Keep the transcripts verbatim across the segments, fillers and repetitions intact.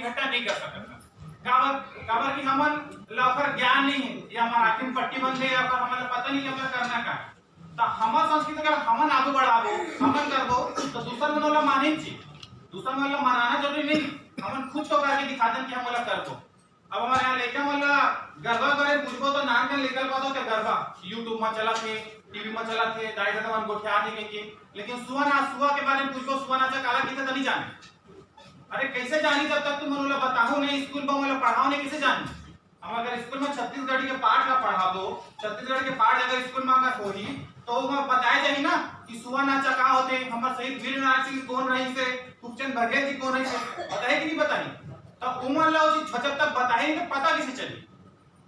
इकट्ठा नहीं कर सकत हन। काबर, काबर कि हमन ला ओकर ज्ञान नहीं है, या हमर आँखी म पट्टी बंधे, या ओकर हमन ला पता नहीं कि हमन करना का है। त हमर संस्कृति अगर हमन आगू बढ़ाबो, हमन करबो, तो दूसर मन ओला मानिच जी। दूसर मन ला मनाना जरूरी नहीं, हमन खुद तो करके दिखा देन कि हम ओला करबो। अब हमर यहाँ लइका मन ला गरबा बारे पूछबो तो नान कन लइका ल बता के गरबा YouTube म चलत हे, टीवी म चलत हे, दाई ददा मन गोठियात हे कहिके, लेकिन सुआ नाच, सुआ के बारे में पूछबो, सुआ नाचा काला कहिथे त नहीं जाने। अरे कैसे जानी जब तक तुम ओला बताओ नहीं, स्कूल में ओला पढ़ाओ नहीं, कैसे जानी? हम अगर स्कूल में छत्तीसगढ़ी के पाठ ला पढ़ाबो, छत्तीसगढ़ी के पाठ अगर स्कूल में अगर होही, तो ओमा बताया जाही ना कि सुआ नाचा का होथे, हमर शहीद वीर नारायण सिंह कौन रहिस हे, खूबचंद बघेल जी कौन रहिस हे, बताही कि नहीं बताही? तब उमन ला वो चीज जब तक बताही नहीं तो पता कैसे चली?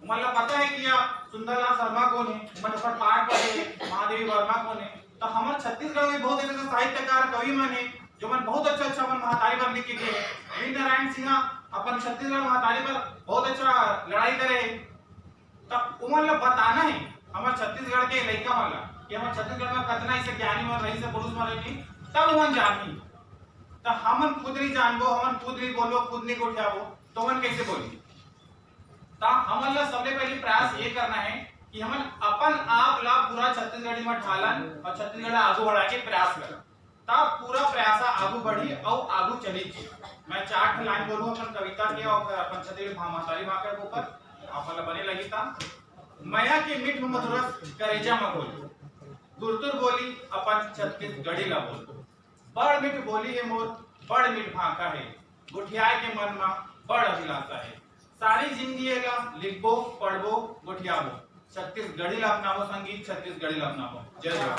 उमन ला पता है कि या सुंदरलाल शर्मा कौन है, उमन ओकर पाठ पढ़े, महादेवी वर्मा कौन है। तो हमर छत्तीसगढ़ में बहुत ऐसे साहित्यकार, कवि मन है, जो मन बहुत अच्छा अच्छा मन महतारी पर लिख के गए हैं। वीर नारायण सिंह अपन छत्तीसगढ़ महतारी पर बहुत अच्छा लड़ाई करे हैं। तब उमन ला बताना है हमर छत्तीसगढ़ के लइका मन ला कि हमर छत्तीसगढ़ में कतना ऐसे ज्ञानी मन रहिस हे, पुरुष मन रहिस हे, तब उमन जानही। त हमन खुद नहीं जानबो, हमन खुद नहीं बोलबो, खुद नहीं गोठियाबो, तो उमन कैसे बोलही? त हमन ला सबले पहले प्रयास ये करना है कि हमन अपन आप ला पूरा छत्तीसगढ़ी में ढालन और छत्तीसगढ़ ला आगू बढ़ाए के प्रयास करन। तब पूरा प्रयास आगू बढ़ी और आगू चली। मैं चार ठन लाइन बोलूँ अपन कविता के और अपन छत्तीसगढ़ी भा-, महतारी भाखा के ऊपर, आप मन ला बने लगी ता। मया के मीठ मधुरस करेजा में बोली, तुरतुर बोली अपन छत्तीसगढ़ी ला बोल। बड़ मीठ बोली है मोर, बड़ मीठ भाखा है, गोठियाए के मन मा बड़ अभिलाषा है। सारी जिंदगी एला लिखबो, पढ़बो, गोठियाबो, छत्तीसगढ़ी ला अपनाबो संगी, छत्तीसगढ़ी ला अपनाबो। जय जोहार।